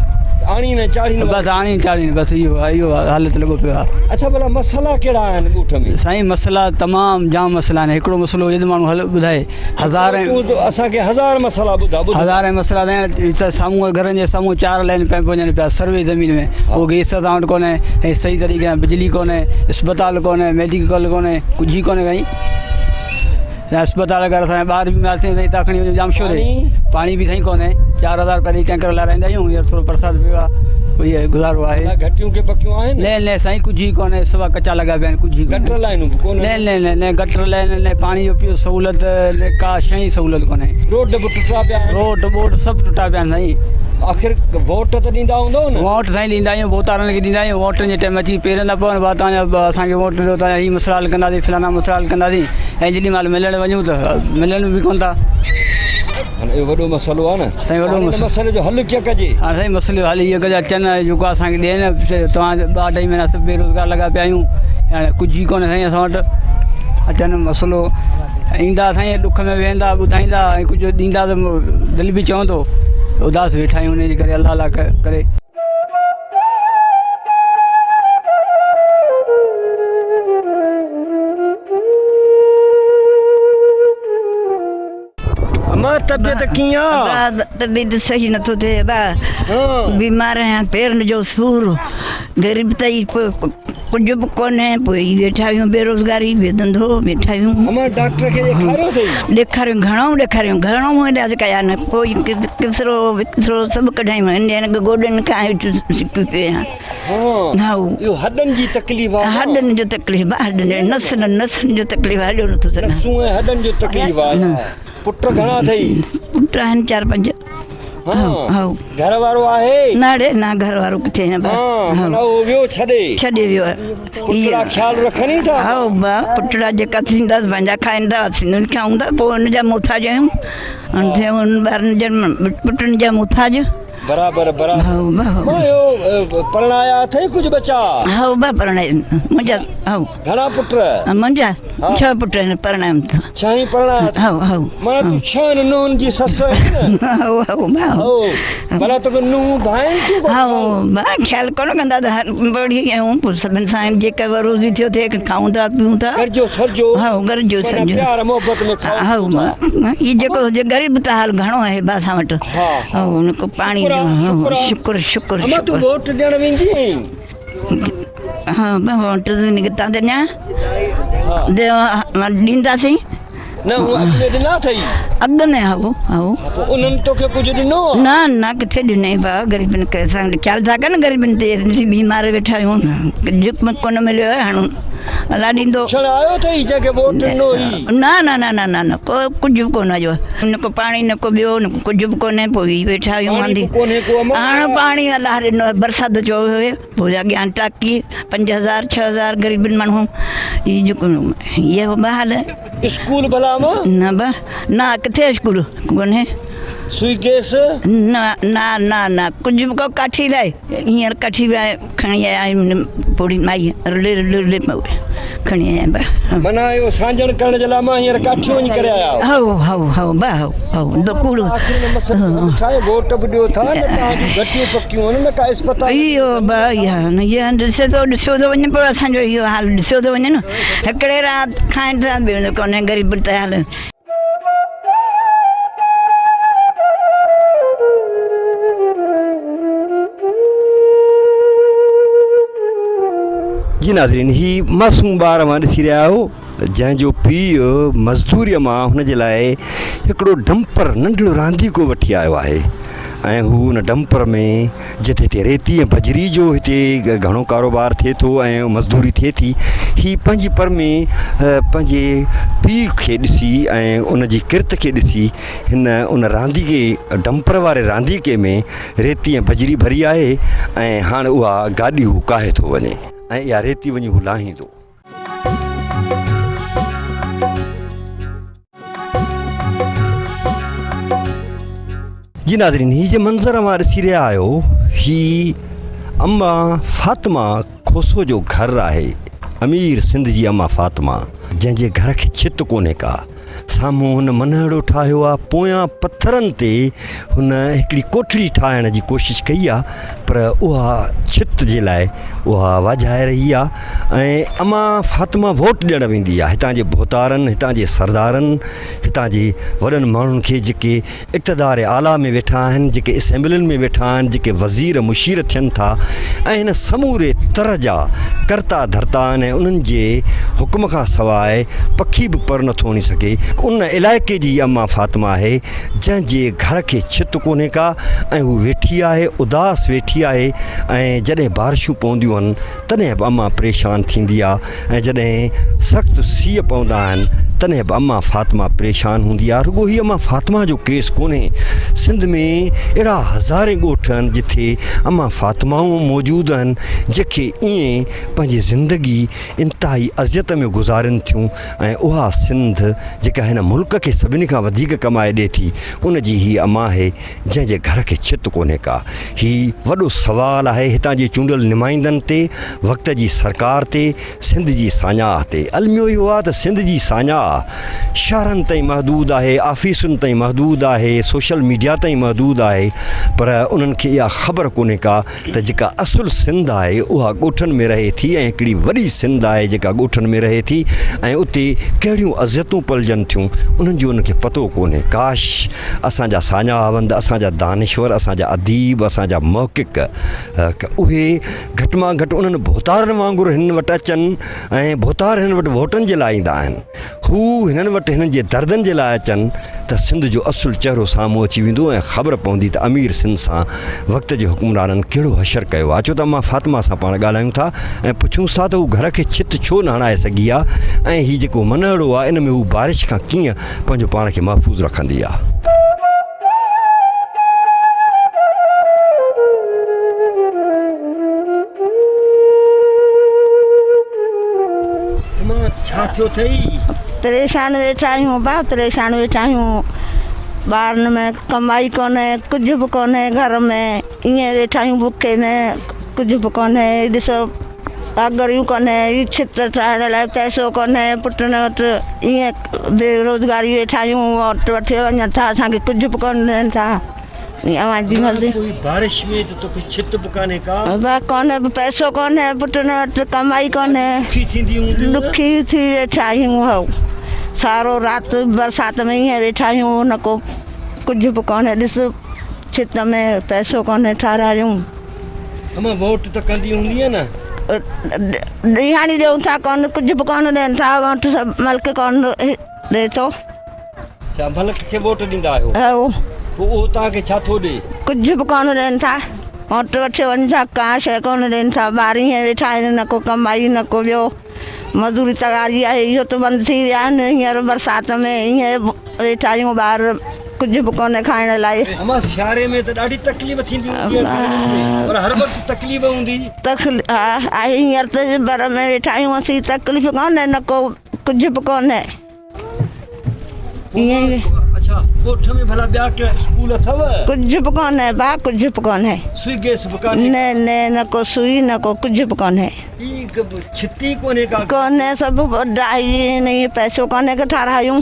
آڻين ۽ چاڙهين. بس آڻين چاڙهين بس اهو اهو حالت لڳو پيو آ. اڇا ڀلا مسئلا ڪهڙا آهن ڳوٺ ۾؟ سائين مسئلا تمام جام مسئلا آهن هڪڙو مسئلو هجي ته ماڻهو حل ٻڌائي. هزارين تون ته اسان کي هزار مسئلا ٻڌا ٻڌ هزارين مسئلا ته سامهون گهرن جي سامهون چار لائن پائپ وڃن پيا سروي زمين ۾ اهو گيس اسان وٽ ڪونهي ۽ صحيح طريقي سان بجلي ڪونهي اسپتال ڪونهي ميڊيڪل ڪونهي ڪجهه ئي ڪونهي سائين اسپتال اگر اسان جا ٻار بيمار ٿين سائين تان کڻي وڃو ڄامشوري پاڻي به سائين ڪونهي 4000 روپيا ڏئي ٽينڪر لارائيندا آهيون هينئر ٿورو برسات پيو آهي پوء اهو گذارو آهي گهٽيون ڪي پڪيون آهن نه نه سائين ڪجهه ئي ڪونهي سوا ڪچا لڳا پيا آهن ڪجهه ئي گٽر لائنون به ڪونهن. نه نه نه نه گٽر لائن نه پاڻي جو پيو سهولت نه ڪا شيء سهولت ڪونهي. روڊ به ٽٽا پيا آهن. روڊ ٻوڊ سڀ ٽٽا پيا آهن سائين. آخر ووٽ ته ڏيندا هوندؤ نه. ووٽ سائين ڏيندا آهيون ڀوتارن کي ڏيندا آهيون ووٽن جي ٽائيم اچي پيرن ٿا پون ڀا توهان جا اسان کي ووٽ ڏيو توهان جا هي مسئلا حل ڪنداسين فلانا مسئلا حل ڪنداسين ۽ جيڏي مهل ملڻ وڃون ته ملن به ڪونه ٿا. هاڻي اهو وڏو مسئلو آهي نه. سائين وڏو هاڻي مسئلو. ان مسئلي جو حل ڪيئن ڪجي؟ هاڻي سائين مسئلي جو حل اهو ڪجي اچن جيڪو اسان کي ڏين توهان ٻه اڍائي مهينا سڀ بيروزگار لڳا پيا آهيون هاڻي ڪجهه ئي ڪونهي سائين اسان وٽ اچن مسئلو ايندا سائين ڏک ۾ ويهندا ٻڌائيندا ۽ ڪجهه ڏيندا ته دل به چوندو اداس ويٺا آهيون ان جي ڪري الله الله ڪري. امان طبيعت ڪيئن آ؟ ابا طبيعت صحيح نٿو ٿئي ابا بيمار آهيان پيرن جو سور غريب ته ئي ڪجهه به ڪونهي پوء ئي ويٺا آهيون بيروزگاري بي ڌنڌو ويٺا آهيون. امان ڊاڪٽر کي ڏيکاريو اٿئي؟ ڏيکاريو گهڻو ڏيکاريو گهڻو علاج ڪيا نه پوء ڪسرو وڪسرو سڀ ڪڍايون هن گوڏن کان هيٺ سڪي پيو آهيان. اهو هڏن جي تڪليف آ. هڏن جو تڪليف آ هڏن جو نسن نسن جو تڪليف آ هڏو نٿو سگهان. نسون ۽ هڏن جو تڪليف آ. پٽ گهڻا اٿئي؟ پٽ آهن 4 5. ها گهر وارو آهي؟ نه ڙي نه گهر وارو ڪٿي نه. ها معنيٰ اهو ويو ڇڏي. ڇڏي ويو آ. پٽڙا خيال رکن ئي ٿا؟ ها با پٽڙا جيڪا ٿيندا پنهنجا کائيندا اسين انهن کان هوندا پوء ان جا محتاج آهيون. ان ٻارن جا پٽن جا محتاج. برابر برابر مان اهو پرڻايا اٿئي ڪجهه ٻچا؟ هائو با پرڻايا منهنجا هائو. گهڻا پٽ؟ منهنجا ڇهه پٽ آهن پرڻايم ته. ڇهه ئي پرڻايا اٿئي؟ هائو هائو. معنيٰ تون ڇهن نونهن جي سس آهين نه؟ هائو هائو با هائو. ڀلا توکي نونهون ڀانئن ٿيون ڪو؟ هائو با خيال ڪونه ڪندا ته پڙهي آهيون پوء سڀن سان جيڪا روزي ٿيو ٿئي کائون ٿا پيون ٿا. گهر جو سرجو. هائو گهر جو سرجو. پيار محبت ۾ کائو هائو با هي جيڪو هجي غريب ته حال گهڻو آهي با اسان وٽ. ها ها ان ڪو پاڻي جو شڪر شڪر اما تون ووٽ ڏيڻ ويندي آهين؟ ها مان ووٽ نڪتا ته ڏيان ڏينداسين. نه هو اڳ ۾ ڏنا اٿئي؟ اڳ ۾ هو هو. پوء انهن توکي ڪجهه ڏنو؟ نه نه ڪٿي ڏنئي ڀاء غريبن کي اسان خيال ٿا ڪن غريبن تي اسين بيمار ويٺا آهيون ڪجهه ڪونه مليو آهي هاڻي الله ڏيندو. پڇڻ آيو اٿئي جنهن کي ووٽ ڏنو هئي؟ نه نه نه نه نه نه ڪو ڪجهه به ڪونه آيو نه ڪو پاڻي نه ڪو ٻيو نه ڪجهه به ڪونهي پوء ويهي ويٺا آهيون پاڻي واندي به ڪونهي ڪو امان هاڻ پاڻي الله ڏنو آهي برسات جو هيو پوء اڳيان ٽاڪي 5000 6000 غريبن ماڻهو هي جيڪو هي به حال اسڪول ڀلا امان؟ نه با نه ڪٿي اسڪول ڪونهي. سوئي گيس؟ نه نه نه نه ڪجهه به ڪو ڪاٺي لاء هينئر ڪاٺي کڻي آيا آهيون پوڙهي مائي رلي رلي رلي کڻي آيا با. معنيٰ اهو سانجڻ ڪرڻ جي لاء مان هينئر ڪاٺيون وڃي ڪري آيا آهيو. هائو هائو هائو با هائو هائو دڪوڙو. آخر ۾ مسئلو حل ڇا آهي ووٽ به ڏيو ٿا نه توهان جون گهٽيون پڪيون آهن نه ڪا اسپتال. اهو با اها نه اها ڏسي ٿو ڏسيو ٿو وڃي پيو اسان جو اهو حال ڏسيو ٿو وڃي نه هڪڙي رات کائن ٿا ٻيو ڪونهي غريب ته حال. جي ناظرين هي معصوم ٻار اوهان ڏسي رهيا آهيو جنهن جو پيء مزدوريء مان هن جي لاء هڪڙو ڊمپر ننڍڙو رانديڪو وٺي آيو آهي ۽ هو ان ڊمپر ۾ جتي هتي ريتي ۽ بجري جو هتي گهڻو ڪاروبار ٿئي ٿو ۽ مزدوري ٿئي ٿي هي پنهنجي پر ۾ پنهنجي پيء کي ڏسي ۽ ان جي ڪرت کي ڏسي هن ان رانديڪي ڊمپر واري رانديڪي ۾ ريتي ۽ بجري ڀري آهي ۽ هاڻ اها گاڏي هو ڪاهي ٿو وڃي ۽ اها ريتي وڃي هو لاهيندو. جي ناظرين هي جي منظر اوهان ڏسي رهيا آهيو هي اما فاطمه کوسو جو گهر آهي امير سنڌ جي اما فاطمه جنهن جي گهر کي ڇت ڪونهي ڪا سامهون هن منهڙو ٺاهيو آهي پويان پٿرن تي هن هڪڙي ڪوٺڙي ٺاهڻ جي ڪوشش ڪئي آهي پر اها ڇت جي لاء اها واجهائي رهي آهي ۽ اما فاطمه ووٽ ڏيڻ ويندي آهي هتان جي ڀوتارن هتان جي سردارن هتان جي وڏن ماڻهن کي جيڪي اقتدار اعليٰ ۾ ويٺا آهن، جيڪي اسيمبلين ۾ ويٺا آهن، جيڪي وزير مشير ٿين ٿا ۽ هن سموري تر جا ڪرتا ڌرتا آهن ۽ انهن جي حڪم کان سواء پکي به پر نٿو هڻي سگهي. ان علائقي جي اما فاطمه آهي، جنهن جي گهر کي ڇت ڪونهي ڪا ۽ هو ويٺي آهي، اداس ويٺي آهي ۽ جڏهن بارشون پونديون آهن، تڏهن به امان پريشان ٿيندي آ ۽ جڏهن سخت سيء پوندا آهن تڏهن به امان فاطمه پريشان هوندي آ. رڳو هي امان فاطمه جو ڪيس ڪونهي سنڌ ۾ اهڙا هزارين ڳوٺ آهن جٿي امان فاطمائون موجود آهن جيڪي ائين پنهنجي زندگي انتهائي اذيت ۾ گذارين ٿيون ۽ اها سنڌ جيڪا هن ملڪ کي سڀني کان وڌيڪ ڪمائي ڏي ٿي ان جي هي امان آهي جنهن جي گهر کي ڇت ڪونهي ڪا. هي وڏو سوال آهي هتان جي چونڊيل نمائندن تي، وقت جي سرڪار تي، سنڌ جي ساڃاهه تي. الميو اهو آهي ته سنڌ جي ساڃاهه شهرن تائين محدود آهي، آفيسن تائين محدود آهي، سوشل ميڊيا تائين محدود آهي پر انهن کي اها خبر ڪونهي ڪا ته جيڪا اصل سنڌ آهي اها ڳوٺن ۾ رهي ٿي ۽ هڪڙي وڏي سنڌ آهي جيڪا ڳوٺن ۾ رهي ٿي ۽ اتي ڪهڙيون اذيتون پلجن ٿيون انهن جو انهن کي پتو ڪونهي. ڪاش! اسان جا ساڃاهوند، اسان جا دانشور، اسان جا اديب، اسان جا محقق اهي گهٽ مان گهٽ انهن ڀوتارن وانگر هنن وٽ اچن ۽ ڀوتار هنن وٽ ووٽن جي لاء ايندا آهن هو هنن وٽ هنن جي دردن جي لاء اچن ته سنڌ جو اصل چهرو سامهون اچي ويندو ۽ خبر پوندي ته امير سنڌ سان وقت جي حڪمرانن ڪهڙو حشر ڪيو آهي. اچو ته امان فاطمه سان پاڻ ڳالهايون ٿا ۽ پڇونس ٿا ته هو گهر کي ڇت ڇو نه هڻائي سگهي آهي ۽ هي جيڪو منهڙو آهي ان ۾ هو بارش کان ڪيئن پنهنجو پاڻ کي محفوظ رکندي آ. امان ڇا ٿيو اٿئي؟ پريشان ويٺا آهيون ڀاء پريشان ويٺا آهيون ٻارن ۾ ڪمائي ڪونهي ڪجهه به ڪونهي گهر ۾ ائين ويٺا آهيون بکي ۾ ڪجهه به ڪونهي ڏسو اگريون ڪونهي هي ڇت ٺاهڻ لاء پئسو ڪونهي پٽن وٽ ائين بيروزگاري ويٺا آهيون ووٽ وٺي وڃن ٿا اسانکي ڪجهه به ڪونه ڏين ٿا اوهان جي مرضي بارش ۾ ته توکي ڇت به ڪانهي ڪا با ڪونهي به پئسو ڪونهي پٽن وٽ ڪمائي ڪونهي ڏکي ٿيندي هوندي ڏکي ٿي ويٺا آهيون هو سارو رات برسات ۾ ائين ويٺا آهيون نه ڪو ڪجهه به ڪونهي ڏس ڇت ۾ پئسو ڪونهي ٺارايون امان ووٽ ته ڪندي هوندينء نه؟ ڏيهاڻي ڏيون ٿا ڪونه ڪجهه به ڪونه ڏين ٿا ووٽ سڀ ملڪ ڪونه ڏي ٿو. ڇا ملڪ کي ووٽ ڏيندا آهيو؟ هائو. پوء اهو توهان کي ڇا ٿو ڏي؟ ڪجهه به ڪونه ڏين ٿا. ووٽ وٺيو وڃن ٿا ڪا شيء ڪونه ڏين ٿا. ٻار ائين ويٺا آهن نه ڪو ڪمائي نه ڪو ٻيو. مزوري تغاري آهي اهو ته بند ٿي ويا آهن هينئر برسات ۾ ائين ويٺا آهيون ٻار ڪجهه به ڪونهي کائڻ لاء. امان سياري ۾ ته ڏاڍي تڪليف ٿيندي هوندي آهي گرمين ۾ پر هر وقت تڪليف هوندي. تڪليف ها آهي هينئر ته بر ۾ ويٺا آهيون اسين تڪليف ڪونهي نه ڪو ڪجهه به ڪونهي. ائين ئي. اڇا ڳوٺ ۾ ڀلا ٻيا ڪهڙا اسڪول اٿو؟ ڪجهه به ڪونهي ڀاء ڪجهه به ڪونهي. سوئي گئس به ڪانهي؟ نه نه نه ڪو سوئي نه ڪو ڪجهه به ڪونهي. هي ڇت ئي ڪونهي ڪا؟ ڪونهي سڀ ڊاهي نئين پئسو ڪونهي ڪي ٺارايون.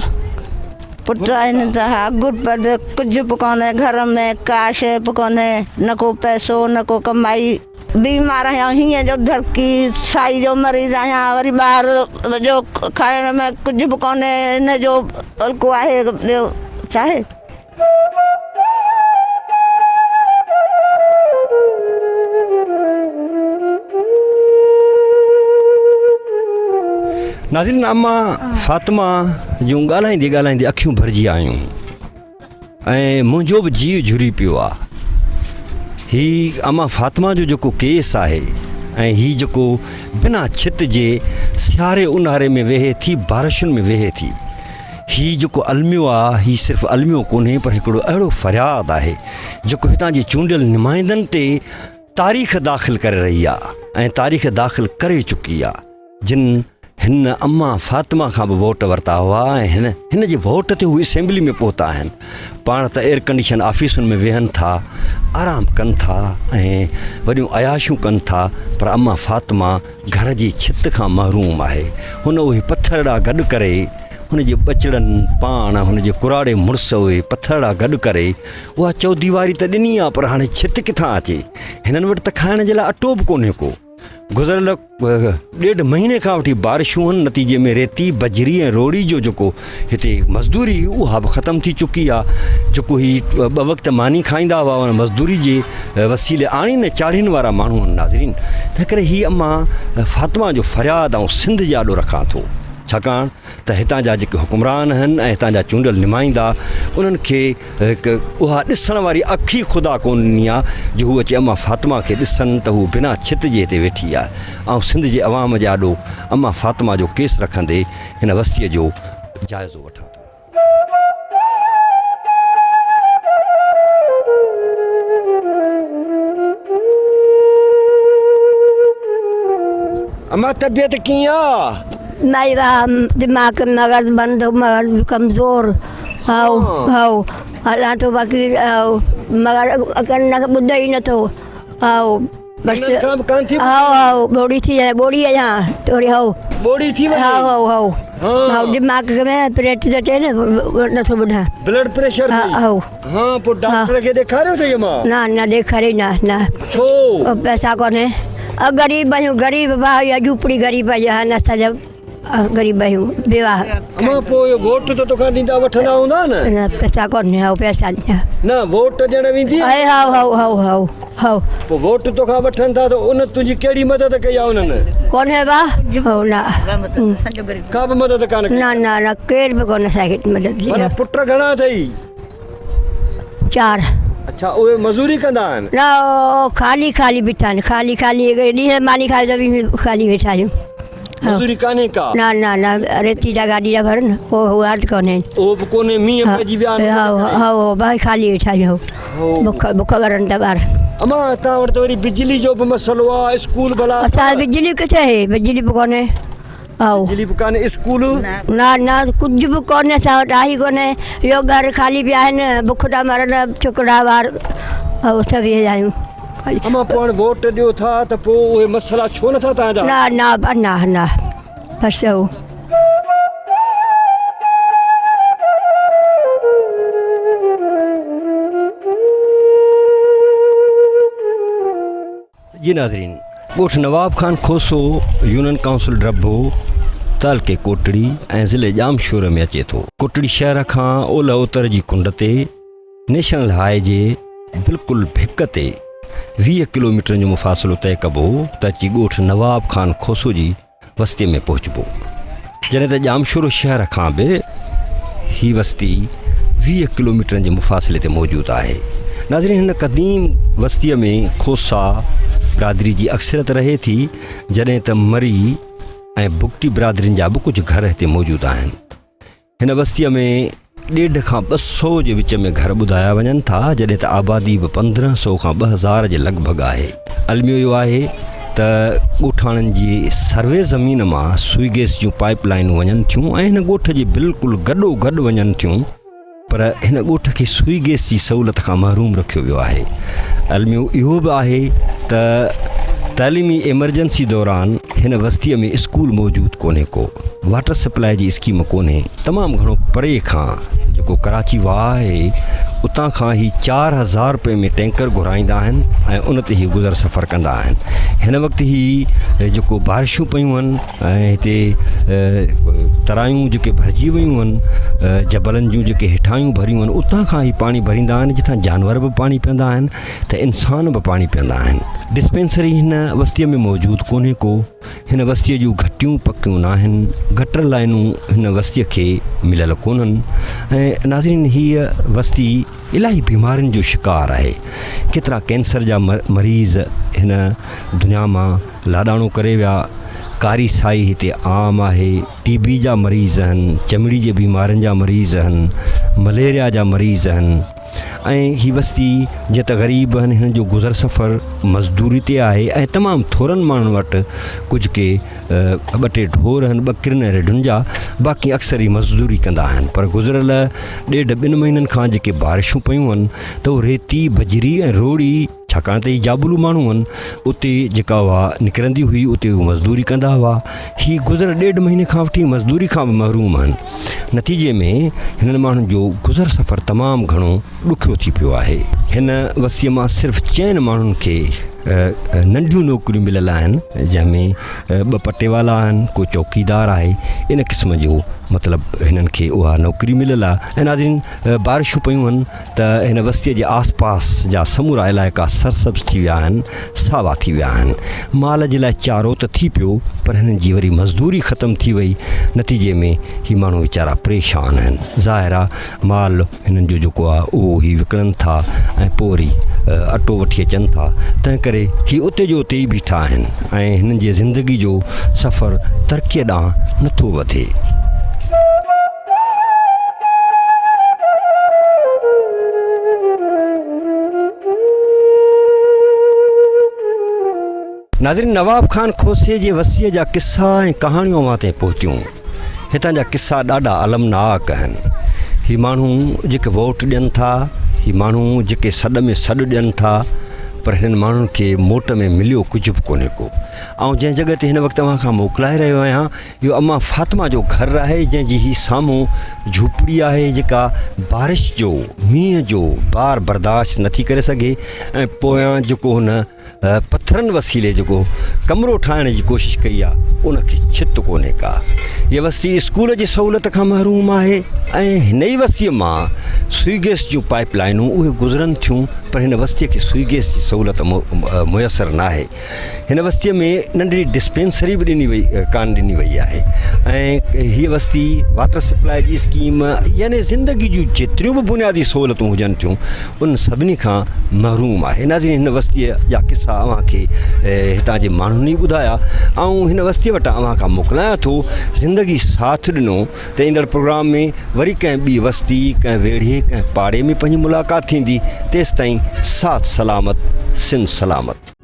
پٽ آهن ته ها غربت ڪجهه به ڪونهي گهر ۾ ڪا شيء به ڪونهي نه ڪو پئسو نه ڪو ڪمائي. بيمار آهيان هينئن جو ڌڙڪي سائي جو مريض آهيان وري ٻار جو کائڻ ۾ ڪجهه به ڪونهي ان جو الڪو آهي ٻيو ڇا آهي. ناظرين اما فاطمه جون ڳالهائيندي ڳالهائيندي اکيون ڀرجي آيون. ۽ منهنجو به جيء جهري پيو آ. هي امان فاطمه جو جيڪو ڪيس آهي ۽ هي جيڪو بنا ڇت جي سياري اونهاري ۾ ويهي ٿي بارشن ۾ ويهي ٿي هي جيڪو الميو آ هي صرف الميو ڪونهي پر هڪڙو اهڙو فرياد آهي جيڪو هتان جي چونڊيل نمائندن تي تاريخ داخل ڪري رهي آ ۽ تاريخ داخل ڪري چڪي آ. جن هن امان فاطمه کان به ووٽ ورتا هئا ۽ هن هن جي ووٽ تي هو اسيمبلي ۾ پهتا آهن. پاڻ ته ايئرڪنڊيشن آفيسن ۾ ويهن ٿا، آرام ڪن ٿا ۽ وڏيون عياشيون ڪن ٿا پر امان فاطمه گهر جي ڇت کان محروم آهي. هن اهي پٿرڙا گڏ ڪري هن جي ٻچڙن پاڻ هن جي ڪراڙي مڙس اهي پٿرڙا گڏ ڪري اها چوديواري ته ڏني آ پر هاڻي ڇت ڪٿان اچي؟ هنن وٽ ته کائڻ جي لاء اٽو به ڪونهي ڪو. گذريل ڏيڍ مهيني کان وٺي بارشون هن نتيجي ۾ ريتي، بجري ۽ روڙي جو جيڪو هتي مزدوري هئي اها به ختم ٿي چڪي آهي جيڪو هي ٻه وقت ماني کائيندا هئا ان مزدوري جي وسيلي آڻين ۽ چاڙهين وارا ماڻهو هن ناظرين تنهن ڪري هي اما فاطمه جو فرياد آئون سنڌ جي آڏو رکان ٿو ڇاڪاڻ ته هتان جا جيڪي حڪمران آهن ۽ هتان جا چونڊيل نمائندا انهن کي هڪ اها ڏسڻ واري اک ئي خدا ڪونه ڏني آ جو هو اچي امان فاطمه کي ڏسن ته هوء بنا ڇت جي هتي ويٺي آ. آئون سنڌ جي عوام جي آڏو امان فاطمه جو ڪيس رکندي هن وستيء جو جائزو وٺان ٿو. امان طبيعت ڪيئن آ؟ مائي واهه دماغ مغز بند مغز ڪمزور. هائو هائو هلان ٿو باقي هائو مگر ڪن نه ٻڌي ئي نٿو هائو بس ڪنن کان به ڪانه ٿي ٻڌي؟ هائو هائو ٻوڙي ٿي آهيان ٻوڙي آهيان ٿوري هائو ٻوڙي ٿي وئي هائو هائو هائو ها. هائو دماغ ۾ پريٽ ٿو اچي نه نٿو ٻڌان بلڊ پريشر ها ٿي هائو ها پوء ڊاڪٽر کي ڏيکاريو اٿئي امان نه نه ڏيکاري نه نه ڇو پئسا ڪونهي غريب آهيون غريب ڀاء اها جهوپڙي غريب آهي نه اسان جا غريب آهيون بيواهه. امان پوء اهو ووٽ ته توکان ڏيندا وٺندا هوندا نه. نه پئسا ڪونهي هائو پئسا نه. نه ووٽ ڏيڻ ويندي. هائي هائو هائو هائو هائو هائو. پوء ووٽ توکان وٺن ٿا ته ان تنهنجي ڪهڙي مدد ڪئي آهي انهن. ڪونهي با هائو نه. ڪا به مدد ڪانه ڪئي. نه نه نه ڪير به ڪونهي اسان کي مدد ڏني. ڀلا پٽ گهڻا اٿئي؟ چار. اڇا اهي مزوري ڪندا آهن؟ نه خالي خالي بيٺا آهن خالي خالي ڏينهن ماني کائي ته به خالي ويٺا آهيون. مزوري ڪانهي ڪا؟ نه نه نه ريتي جا گاڏي جا ڀرن ڪو هوار ڪونهي. اهو به ڪونهي مينهن پئجي ويا آهن. ها ها ها ڀائي خالي ويٺا آهيون بک بک ورن ٿا ٻار. امان توهان وٽ ته وري بجلي جو به مسئلو آهي اسڪول ڀلا. اسان بجلي ڪٿي آهي بجلي به ڪونهي. هائو. بجلي به ڪانهي اسڪول. نه نه ڪجهه به ڪونهي اسان وٽ آهي ڪونهي اهو گهر خالي پيا آهن بک ٿا مرن ڇوڪرا ٻار هائو سڀ اهي آهيون. امان پوء هاڻي ووٽ ڏيو ٿا ته پوء اهي مسئلا ڇو نٿا توهان جا. نه نه نه نه بس هو. جي ناظرين ڳوٺ نواب خان کوسو يونين ڪائونسل ڊڀو تعلقي ڪوٽڙي ۽ ضلعي ڄامشوري ۾ اچي ٿو. ڪوٽڙي شهر کان اولهه اتر جي ڪنڊ تي نيشنل هاء جي بلڪل ڀڪ تي 20 ڪلوميٽرن جو مفاصلو طئي ڪبو ته اچي ڳوٺ نواب خان کوسو جي وستيء ۾ پهچبو. جڏهن ته ڄامشورو شهر کان به هي وستي 20 ڪلوميٽرن جي مفاصلي تي موجود آهي. ناظرين هن قديم وستيء ۾ کوسا برادري جي اڪثريت رهي ٿي جڏهن ته مري ۽ بگٽي برادرين جا به ڪجهه گهر هتي موجود آهن. هن وستيء ۾ ڏيڍ کان 200 جي وچ ۾ گهر ٻڌايا وڃن ٿا، جڏهن ته آبادي به 1500 کان 2000 جي لڳ ڀڳ آهي. الميو اهو آهي ته ڳوٺاڻن جي سروي زمين مان سوئي گئس جون پائيپ لائينون وڃن ٿيون ۽ هن ڳوٺ جي بلڪل گڏو گڏ وڃن ٿيون، پر هن ڳوٺ کي سوئي گئس جي سهولت کان محروم رکيو ويو آهي. الميو اهو به آهي ته تعليمي ايمرجنسي دوران هن وستيء ۾ اسڪول موجود ڪونهي ڪو واٽر سپلاء جي اسڪيم ڪونهي تمام گهڻو پري کان جيڪو ڪراچي واهه آهي اتان کان هي 4000 روپئي ۾ ٽينڪر گهرائيندا آهن ۽ ان تي هي گذر سفر ڪندا آهن هن وقت هي جيڪو بارشون پيون آهن ۽ هتي ترايون جيڪي ڀرجي ويون آهن جبلن جون جيڪي هيٺايون ڀريون آهن اتان کان هي پاڻي ڀريندا آهن جتان جانور به پاڻي پيئندا آهن ته انسان به پاڻي پيئندا آهن ڊسپينسري هن وستيء ۾ موجود ڪونهي ڪو هن وستيء جون گهٽيون پڪيون ناهن گٽر لائنون هن وستيء کي مليل ڪونهن ۽ ناظرين هيء وستي الاهي بيمارين جو شڪار آهي ڪيترا ڪينسر جا مريض هن دنيا مان لاڏاڻو ڪري ويا ڪاري سائي هتي عام آهي ٽي بي جا مريض آهن چمڙي جي بيمارين جا مريض آهن مليريا جا مريض آهن. ۽ هي وستي جيئن ته غريب آهن هنن جو گذر سفر مزدوري تي آهي ۽ تمام ٿورن ماڻهن وٽ ڪجهه ڪي ٻه ٽي ڍور آهن ٻڪرين ۽ رڍن جا باقي اڪثر هي مزدوري ڪندا آهن پر گذريل ڏيڍ ٻن مهينن کان جيڪي بارشون پيون آهن ته اهو ريتي بجري ۽ روڙي ڇاڪاڻ ته هي جابلو ماڻهو آهن اتي جيڪا اها نڪرندي هئي اتي هو مزدوري ڪندا هئا هي گذريل ڏيڍ مهيني کان وٺي مزدوري کان به محروم آهن نتيجي ۾ هنن ماڻهن جو گذر سفر تمام گهڻو ڏکيو ٿي پيو آهي. هن وستيء مان صرف چئن ماڻهن کي ننڍيون نوڪريون مليل آهن، جنهن ۾ ٻه پٽيوالا آهن، ڪو چوڪيدار آهي، ان قسم جو مطلب هنن کي اها نوڪري مليل آهي ۽ ناظرين بارشون پيون آهن ته هن وستيء جي آس پاس جا سمورا علائقا سرسبز ٿي ويا آهن، ساوا ٿي ويا آهن. مال جي لاء چارو ته ٿي پيو پر هنن جي وري مزدوري ختم ٿي وئي، نتيجي ۾ هي ماڻهو ويچارا پريشان آهن. ظاهر آهي مال هنن جو جيڪو آهي اهو هي وڪڻن ٿا ۽ پوء وري اٽو وٺي اچن ٿا تنهن ڪري هي اتي جو اتي ئي بيٺا آهن ۽ هنن جي زندگي جو سفر ترقي ڏانهن نٿو وڌي. ناظرين نواب خان کوسي جي وسيع جا قصا ۽ ڪهاڻيون اوهان تائين پهتيون. هتان جا قصا ڏاڍا المناڪ آهن. هي ماڻهو جيڪي ووٽ ڏين ٿا، هي ماڻهو جيڪي سڏ ۾ سڏ ڏين ٿا، پر هنن ماڻهن کي موٽ ۾ مليو ڪجهه به ڪونهي ڪو. آئون جنهن جڳهه تي هن وقت اوهان کان موڪلائي رهيو آهيان، اهو امان فاطمه جو گهر آهي، جنهن جي هي سامهون جهوپڙي آهي، جيڪا بارش جو، مينهن جو بار برداشت نٿي ڪري سگهي ۽ پويان جيڪو هن پٿرن وسيلي جيڪو ڪمرو ٺاهڻ جي ڪوشش ڪئي آهي ان کي ڇت ڪونهي ڪا. هيء وستي اسڪول جي سهولت کان محروم آهي ۽ هن ئي وستيء مان سوئي گئس جون پائيپ لائينون اهي گذرن ٿيون پر هن وستيء کي سوئي گئس جي سهولت ميسر ناهي. هن وستيء ۾ ننڍڙي ڊسپينسري به ڏني وئي ڪانه ڏني وئي آهي ۽ هيء وستي واٽر سپلاء جي اسڪيم يعني زندگي جون جيتريون به بنيادي سهولتون هجن ٿيون انهن سڀني کان محروم آهي. ناظرين هن وستيء جا قصا اوهان کي هتان جي ماڻهن ئي ٻڌايا. آئون هن وستيء وٽان اوهان کان موڪلايان ٿو. زندگي ساٿ ڏنو ته ايندڙ پروگرام ۾ وري ڪنهن ٻي وستي، ڪنهن ويڙهي، ڪنهن پاڙي ۾ پنهنجي ملاقات ٿيندي. تيستائين ساٿ سلامت، سنڌ سلامت.